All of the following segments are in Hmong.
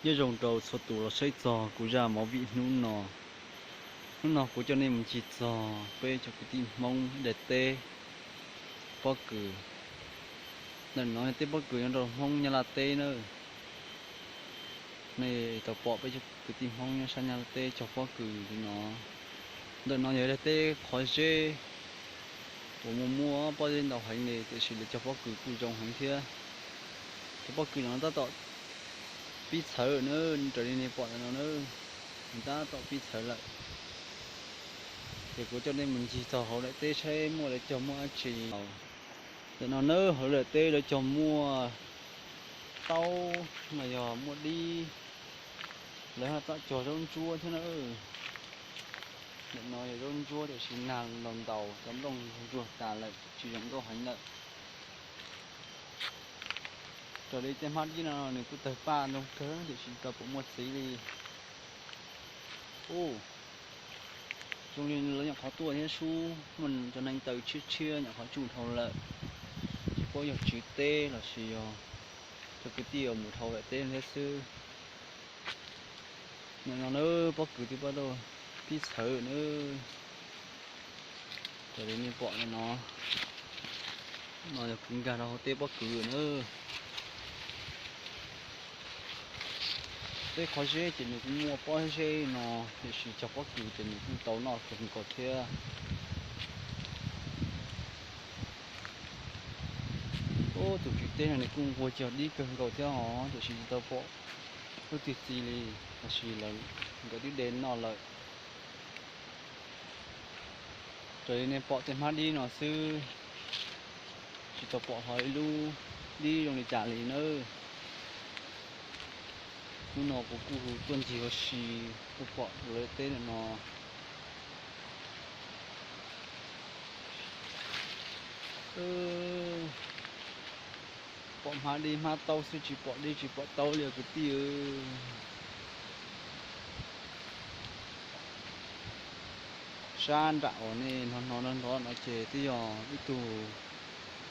Nyob zoo rau txhua tus los saib txog kuv zaj movie hnub no. Hnub no kuv coj nej mus ncig txog peb cov kwv tij Hmoob daim teb pob kws. Ntawm no yog teb pob kws nyob rau Hmoob Nyab Laj teb na. Nej tau pom peb cov kwv tij Hmoob nyob sab Nyab Laj teb cog pob kws li no. Ntawm no yog daim teb qhov zeb uas muaj muaj pob zeb ntau heev li, tiam sis lawv cog pob kws kuj zoo heev thiab. Cov pob kws no tab tom pib txhawv na, raws li nej pom ntawm no na, nws tab tom pib txhawv lawm. Ces kuv coj nej mus ncig txog hauv daim teb saib muaj lawv cog muaj dab tsi. Ntawm no na, hauv daim teb lawv cog muaj taub los yog muaj dib, lawv haj txawm cog zaub ntsuab thiab na. Ntawm no yog zaub ntsuab tiam sis nag los ntaus cov nplooj ntsuag tas lawm tsis zoo nkauj heev lawm. Raws li tej hmab dib no nws kuj tawg paj ntoo kawg tiam sis tsis tau pom muaj txiv li. Ub, zoo li lawv nyuam qhuav tuaj thiab sub, muaj cov neeg taws tshiab tshiab nyuam qhuav tsuj dhau lawm. Tsis paub yog tswv teb los sis yog cov kwv tij uas mus dhau daim teb thiab xwb. Ntawm no na, pob kws twb pib txhawv na. Raws li nej pom ntawm no, no yog kwv nkag rau hauv teb pob kws na. Teb qhov zeb ces nws kuj muaj pob zeb no, tiam sis cog pob kws ces nws kuj tau noj kawg nkaus thiab. Ub, tus tswv teb no nws kuj nquag cog dib kawg nkaus thiab os, tiam sis tsis tau pom lub twg txi li, tiam sis lawv nkawd twb de noj lawm. Raws li nej pom tej hmab dib no xwb, tsis tau pom ho ib lub dib zoo li cas li nawb. Hnub no kuv kuj tuaj ncig ua si, kuj pom lawv teb ntawm no. Pom hmab dib hmab taub xwb tsis pom dib tsis pom taub li kwv tij. Sab nram uas nej hnov hnov nrov nrov no ces twb yog ib tug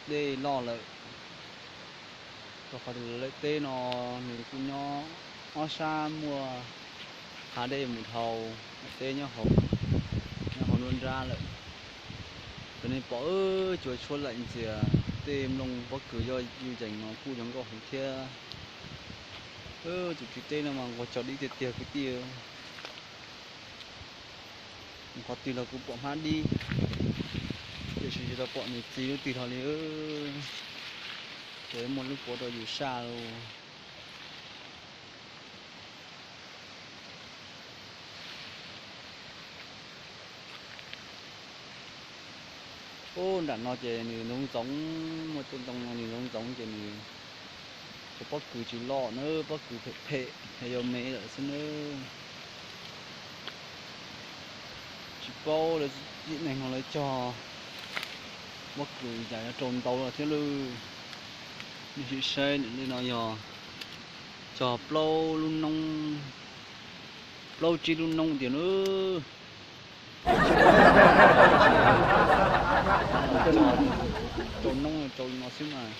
dej loj lawm. Rau qhov tias lawv teb no nws kuj nyob ob sab muaj hav dej mus dhau, teb nyob hauv nruab nrab lawm. Raws nej pom, cua tshuab laim ntxias, tej nplooj pob kws yoj yuj yees no kuj zoo nkauj heev thiab. Tus tswv teb no mas nquag cog dib tiag tiag kwv tij. Qhov twg los kuj pom hmab dib, tiam sis tsis tau pom nws txi lub twg hlo li. Ces muaj lub puav rau yus saj lauj. Ub, nram no ces nws ntxoov ntxoov, muaj tej ntoo no nws ntxoov ntxoov ces nws, cov pob kws tsis loj na, pob kws phem phem es yog me lawm xwb na. Tsis paub lawv tib neeg no lawv cog pob kws cas yuav rau ntau lawm thiab lawm. Nej sim saib nws li no yog cog plaub lub noob, plaub tsib lub noob tiag na. Rau noob rau no xwb mas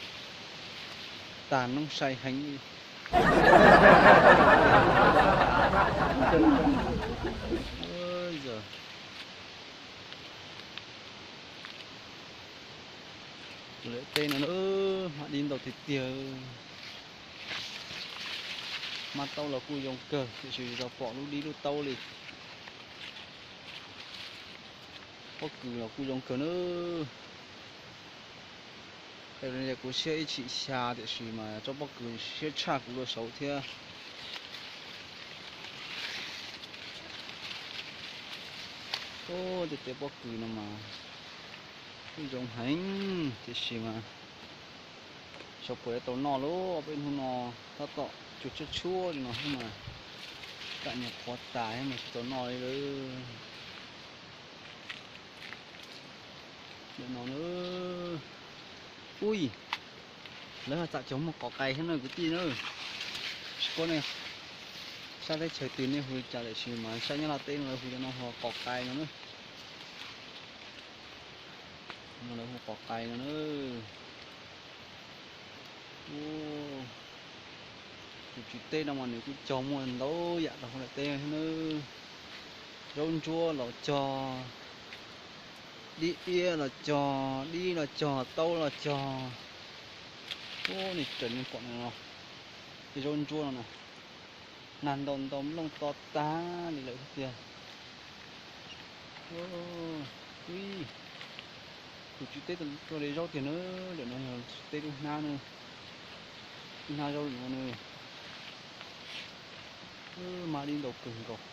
tag noob sai heev li. Lawv teb no hmab dib ntau tiag tiag. Hmab taub los kuj zoo kawg tiam sis tsis tau pom lub dib lub taub li. Pob kws los kuj zoo kawg na. Kuv siab ib tshim xya tiam sis mas tsob pob kws siab tshaj kuv dua saud thiab. Tej teb pob kws no mas kuj zoo heev tiam sis mas xyov puas yuav tau noj lauj. Peb hnub no tab tom cua tshuab tshuab li no thiab mas, tam nyuam qhuav tas thiab mas tsis tau noj li lawm. Nim no na, ui, lawv haj txam cog muag qos qais thiab na kwv tij na. Tsis paub nej sab teb chaws twg nej hu li cas tiam sis mas sab Nyab Laj teb no lawv hu cov no hu qos qais no na. No lawv hu qos qais no na. Tus tswv teb no mas nws kuj cog muaj ntau yam rau hauv daim teb thiab nawb. Zaub ntsuab los cog, dib iab los cog, dib los cog, taub los cog. Ub, nej raws nej pom no, tej zaub ntsuab no na, nag ntau ntau nplooj to tag li lawm thiab tiag. Tus tswv teb tuaj de zaub tiag na, ntawm no yog tswv teb lub hnab na, lub hnab zaub no na. Hmab dib ntau kawg nkaus.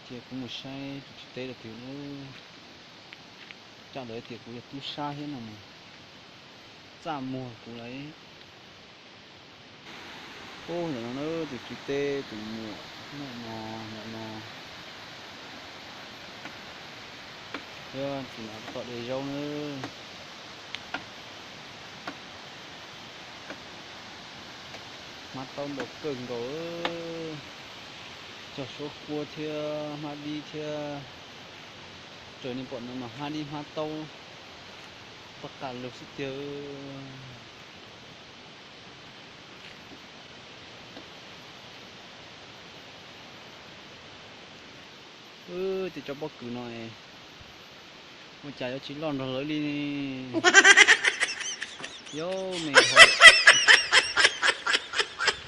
Ces kuv mus saib tus tswv teb lawm tiag na. Coj ntawd tias kuv yog tub sab thiab no mas txaj muag kuv lawm. Ub, ntawm no na, tus tswv teb tus muam no, ntawm no. Thiab tus no tom de zaub na. Hmab taub ntau kawg nkaus, cog suab kuab thiab hmab dib thiab. Raws nej pom no mas hmab dib hmab taub toj qas lug xwb tiag. Tej tsob pob kws no ua cas yuav tsis loj nrog lawv li ne? Yog me,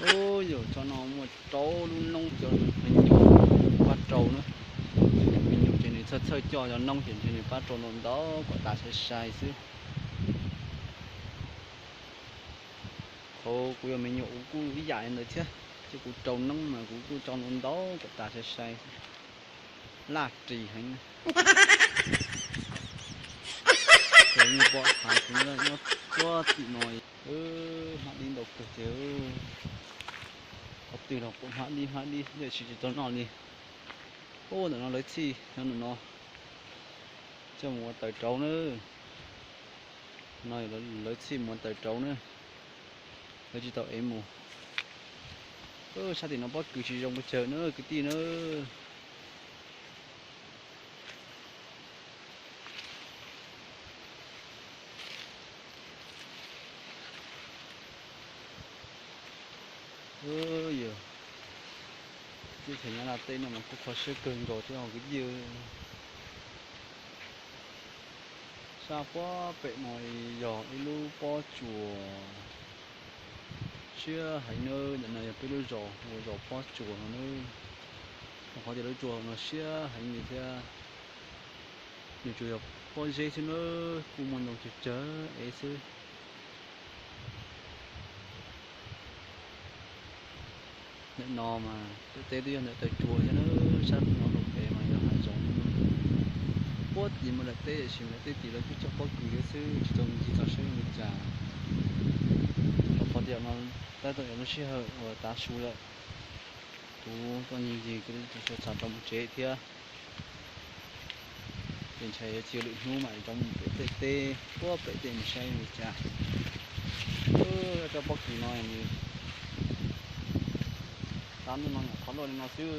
ub, yog tsob no muaj rau lub noob cov me nyuam pab rau na. Cov me nyuam ces nws txhawj txhawj coj cov noob ces ntshe nws pab rau ntau ntau kom tas sai sai xwb. Thaum kuv yog me nyuam kuv kuj ib yam li ntawd thiab, ces kuv rau noob mas kuv kuj rau ntau ntau kom tas sai sai xwb. Laj ris heev. Ces nej pom thav kuv nyob puag tim no, hmab dib ntau kawg tiag. Qhov twg los kuj hmab dib hmab dib, yam tsis tsis tau noj li. Ub, ntawm no lawv txhij nyob ntawm no coj mus ua taws rauv na. No lawv txhij mus ua taws rauv na, lawv tsis tau ev mus. Sab tim no pob kws tsis zoo pes tsawg na kwv tij na. Yog teb chaws Nyab Laj teb no mas kuj kho siab kawg nkaus thiab os kwv tij. Sab puag pem no yog ib lub pob tsuas siab heev na, ntawm no yog peb lub zos hu ua zos Pob Tsuas no na. Rau qhov tias lub zos no siab heev li thiab, nws tsuas yog pob zeb xwb na, kuj muaj ntoo tsawg tsawg ev xwb. Ntawm no mas ntawm teb twb yog ntawm taws tsuas thiab na, sab no rau pem mas yog hav zoov. Puag tim mas daim teb tiam sis daim teb tim lawv kuj cog pob kws thiab xwb, tsis tau mus ncig txog saib li cas. Rau qhov tias no tab tom yog lub sij hawm uas tav su lawm, kuv tuaj ncig ncig kuv tsis tshua xav tau mus tsev thiab. Ces ntshai yuav tsis lwm hnub mam li rov mus pem tej teb puag pem tej mus saib li cas. Cov pob kws no nws tab ntuj no nyuam qhuav luaj li no xwb.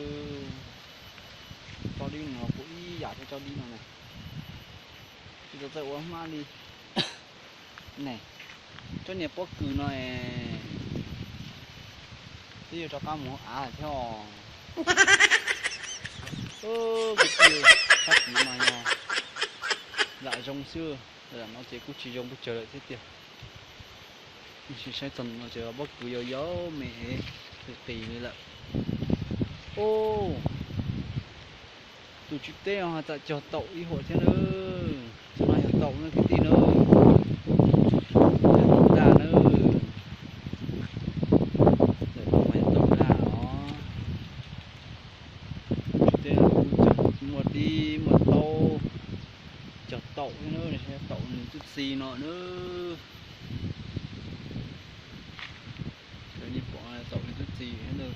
Tsob dib no kuj ib yam thiab, tsob dib no na, tsis tau txawj ua hmab li. Ne, tsob niag pob kws no es twb yuav rov qab mus hauv av thiab os. Kwv tij, sab tid mas yog lam zoo xwb, lam no ces kuj tsis zoo pes tsawg lawm thiab tiag. Sim saib txog no ces pob kws yau yau me, qis qis li lawm. Ub, tus tswv teb no has txawm cog taum ib huam thiab na. Cov no yog taum na kwv tij na, yog taum daj na. Ntawm no mas yog taum daj os. Tswv teb kuj cog muaj dib muaj taub, cog taum thiab na, taum nws twb txi no na. Cov nej pom taum nws twb txi thiab na,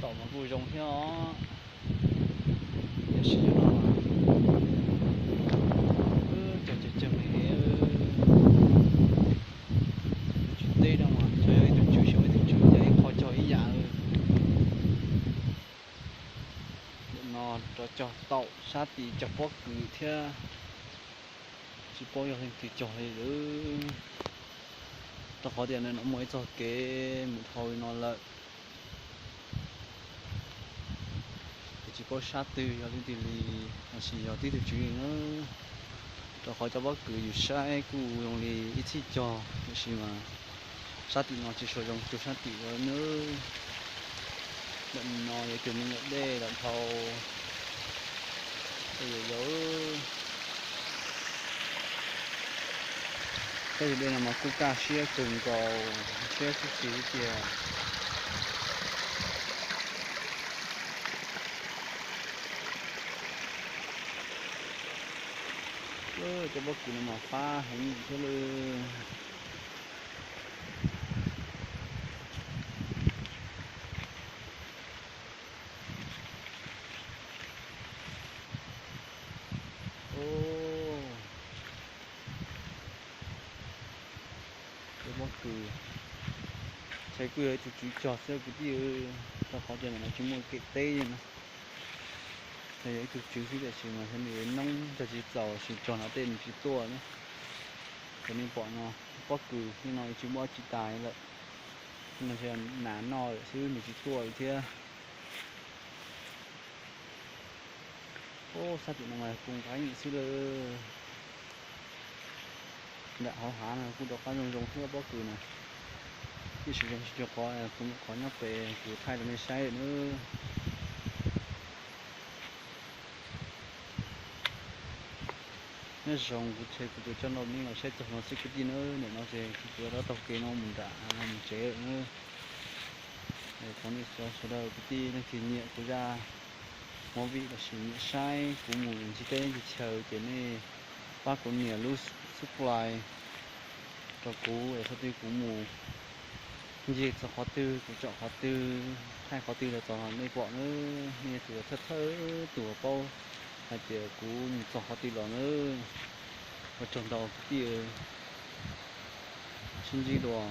taum mas kuj zoo thiab os. Tiam sis no cog tsawg tsawg me, tus tswv teb no mas tsuas yog ib tug tswv xyov ib tug tswv ces ib qho cog ib yam. Ntawm no rov cog taum, sab tid cog pob kws thiab, tsis paub yog leej twg cog li lawm. Rau qhov tias ntawm no muaj ib txoj kev mus dhau li no lawm, ces tsis paub sab twg yog leej twg li, los sis yog tib tug tswv li na. Rau qhov cov pob kws yus saib kuj zoo li ib txhij cog, tiam sis mas sab tim no tsis suav zoo cuag sab tim ub nawb. Ntawm no yog ib tug me nyuam dej los dhau. Tej yam yau, tej yam dej no mas kuj kaj siab kawg nkaus, siab txhij txhis tiag. Cov pob kws no mas fab heev thiab lawm. Cov pob kws, ntshe kuj yog ib tug tswv cog xwb kwv tij, rau qhov tias ntawm no tsis muaj kev teb li na. Yog ib tug tswv xwb tiam sis mas xyov nws noob cog tsis txaus los sis cog no tej nws tsis tuaj na. Cov nej pom no, pob kws tej no tsis muaj dab tsi tas lawm. Tej no ntshe nas noj lawm xwb nws tsis tuaj li thiab. Ub, sab tim no mas kuj nqaim xwb lawm. Nram hauv hav no kuj rov qab zoo zoo thiab pob kws na. Tiam sis zoo tsis cuag qhov kuv nyuam qhuav nyob pem kuv thaij rau nej saib lawm nawb. Nyob zoo, kuv ces kuv tsuas coj nej los saib txog no xwb kwv tij nawb. Ntawm no ces kuv yuav rov taug kev no mus nram mus tsev lawm nawb. Thov nej sawv daws kwv tij leej twg nyiam kuv zaj movie los sis nyiam saib kuv mus ncig teb ncig chaw ces nej pab kuv nias lub subscribe rau kuv es thaum twg kuv mus ncig txog qhov twg, kuv tsom qhov twg, thaij qhov twg los txog nej pom nawb. Nej tus thawj thawj tus uas paub hais tias kuv mus txog qhov twg los nawb. Ua tsaug ntau kwv tij, sib ntsib dua.